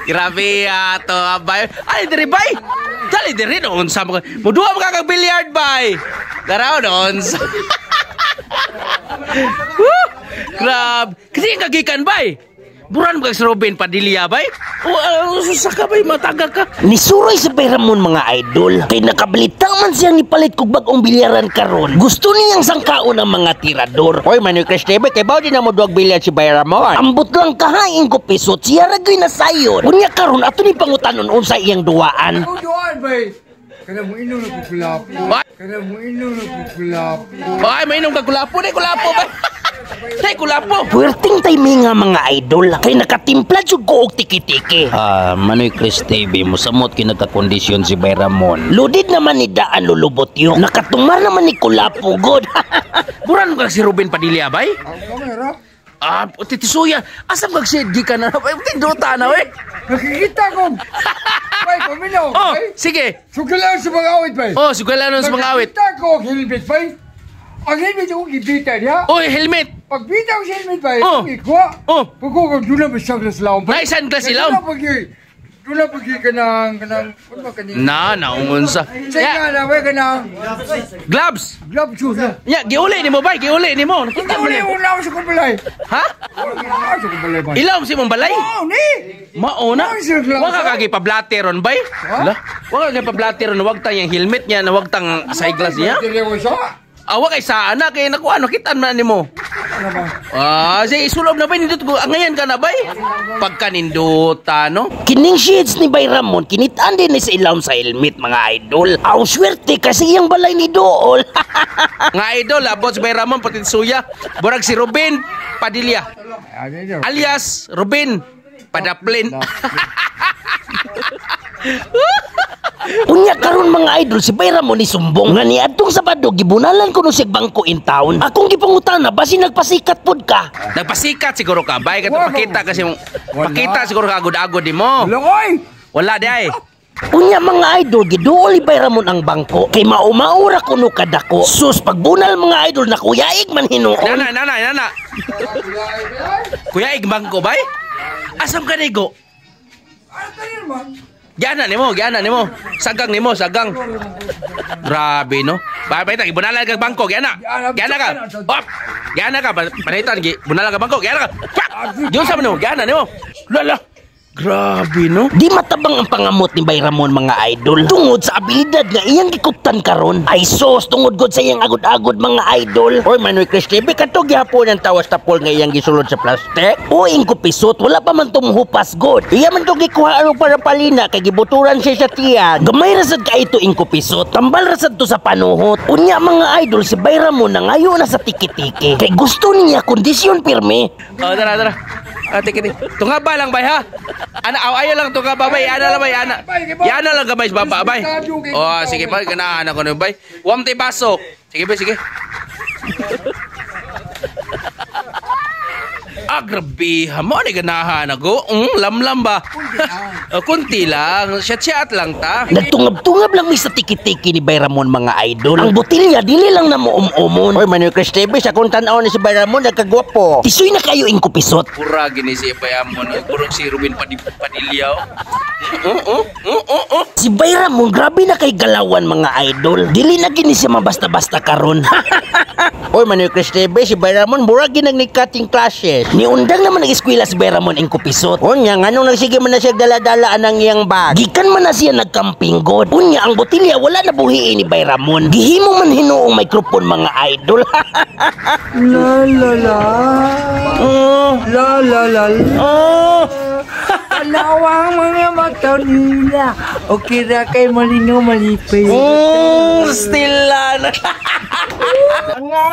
Grabe ato, bay. Ay, diri bay. Dali diri noon sa mga. Muduha mo kag billiard bay. Garaw noon sa. Woo! Grab. Kasi kagikan bay. Buran mo kag si Robin Padilla bay. O, sa ka bay mataga ka. Nisuroy si Bay Ramon mga idol. Kay nakabalita man siyang nipalit kog bag-ong bilyaran karon. Gusto niyang sangkaon ang mga tirador. Oy, Manoy Chris TV, kay bawo din na mo duwag bilyan si Bay Ramon. Ambot lang kahain ko pisot, siya ragoy na sayon. Unya karon ato ni pangutanon unsa iyang duwaan. Ako doon, bay. Kana mo inom na kukulapo. Kana mo inom na kukulapo. Ay, mainom ka kulapo, di kulapo bay. Day kulapo. Puwerteng timinga mga idol. Kay nakatimpla jud ko og tiki-tiki. Ah, Manoy Chris TV, musamot kinagkakondisyon si Bay Ramon. Ludid naman ni Daan lulubot yun. Nakatumar naman ni Kulapo god. Buran mo kag si Ruben Padilla bay. Ang kamera. Ah, titisuya. Asam kag si di ka na. Ay, tinduta na we. Nakikita ko. Bay, paminaw. Oh, Bay. sige. Sugalan sa mga awit, bay. Oh, sugalan sa mga awit. Nakikita ko ang helmet, bay. Ang helmet ako gibita niya. Oy, helmet. Pagbita ko sa helmet, bay, Oh. akong ikuha. Oh. Pagkuha ko, doon na ba sunglass laom, bay? Nay, sunglass ilaw. Doon na pag kanang, kanang, ano ba kanang? Na, naungon sa. Sa Ya, nga na, bay, kanang, gloves. glove shoes na. Ya, giuli nimo bay, giuli nimo. Nakita mo Uli, ni. wala ako sa kumbalay. Ha? Wala ako sa kumbalay, bay. Ilaw si mong balay? Oh, ni! Mauna. Ay, sir, gloves. Wa ka kagi pablateron bay. Hala. Wa ka kagi pablateron, wag tang yung helmet niya, na wag tang eyeglass niya. Dili ko sa. Awa kay sa anak kay nakuha ano kita na nimo. Ano ba? Ah, sige isulob na bay nindot ko. Angayan ka na bay. Pagka ninduta no. Kining shades ni Bay Ramon kinitaan din ni sa ilawom sa helmet mga idol. Aw swerte kasi iyang balay ni Dool. Nga idol, abot si Bay Ramon pati suya. Burag si Ruben Padilla Ano yun? alias Ruben Padaplin. Unya karon mga idol si Bay Ramon ni sumbong nga niadtong Sabado gibunalan kuno siya bangko in town. Akong gipangutana basin nagpasikat pod ka. Nagpasikat siguro ka bay kato Wala. pakita kasi mong Wala. pakita siguro ka agod-agod di mo. Wala, oy! Wala di ay. Unya mga idol giduol ni Bay Ramon ang bangko kay maumaura kuno kadako. Sus pagbunal mga idol nakuyaig man hinuon. Nana, nana, nana. Kuya igbang ko bay? Asam ka nigo? Ano tayo man? Giana nimo, giana nimo. Sagang nimo, sagang. Grabe no. Bay bay tag ibunalan kag bangko, giana. Giana ka. Op. Giana ka, panaitan gi bunalan ka bangko, giana ka. Pak. Diyon sa man nimo, giana nimo. Lala. Grabe no. Di matabang ang pangamot ni Bay Ramon mga idol. Tungod sa abilidad nga iyang gikuptan karon. Ay sos, tungod gud sa iyang agod-agod mga idol. Oy, Manoy Chris TV, kato gihapon ang tawas tapol nga iyang gisulod sa plastic. O kupisot, wala pa man tumuhupas god. Iya man to gikuha ano para palina kay gibuturan siya sa tiyan. Gamay rasad ka ito kupisot, tambal rasad to sa panuhot. Unya mga idol, si Bay Ramon nangayo na sa tiki-tiki. Kay gusto niya kondisyon pirme. Oh, tara, tara. Ah, tiki tiki. Tunga ba lang bay ha? Ana, aw, ayaw lang tunga ba bay? Ana lang bay, ana. Yana lang gamay sa baba bay. Oh, sige bay, ganahan ako no bay. Wam tay baso. Sige bay, sige. Ah, grabe. Mo ni ganahan ako. Lamlam ba? Oh, kunti lang. Chat-chat lang ta. Nagtungab-tungab lang mi sa tiki-tiki ni Bay Ramon mga idol. Ang botilya dili lang na muum-umon. Oy, Manoy Chris TV, sa kung tan-aw ni si Bay Ramon nagkagwapo. Tisoy na kayo kupisot. Pura gini si Bayamon. Purong si Ruben Padilla. Oh, oh, oh, oh, oh. Si Bay Ramon grabe na kay galawan mga idol. Dili na gini siya mabasta-basta karon. Oy, Manoy Chris TV, si Bay Ramon murag ginag ni cutting classes. Niundang naman ang eskwela si Bay Ramon ing kupisot. Unya, nganong nagsige man na siya dala-dala anang iyang bag. Gikan man na siya nagkamping god. Unya ang botilya wala na buhiin ni Bay Ramon. Gihimo man hinuong microphone mga idol. La la la. La la la la. Oh. Tanawa ang mga mata nila. Okay ra kay malinaw malipay. Still na. Nga.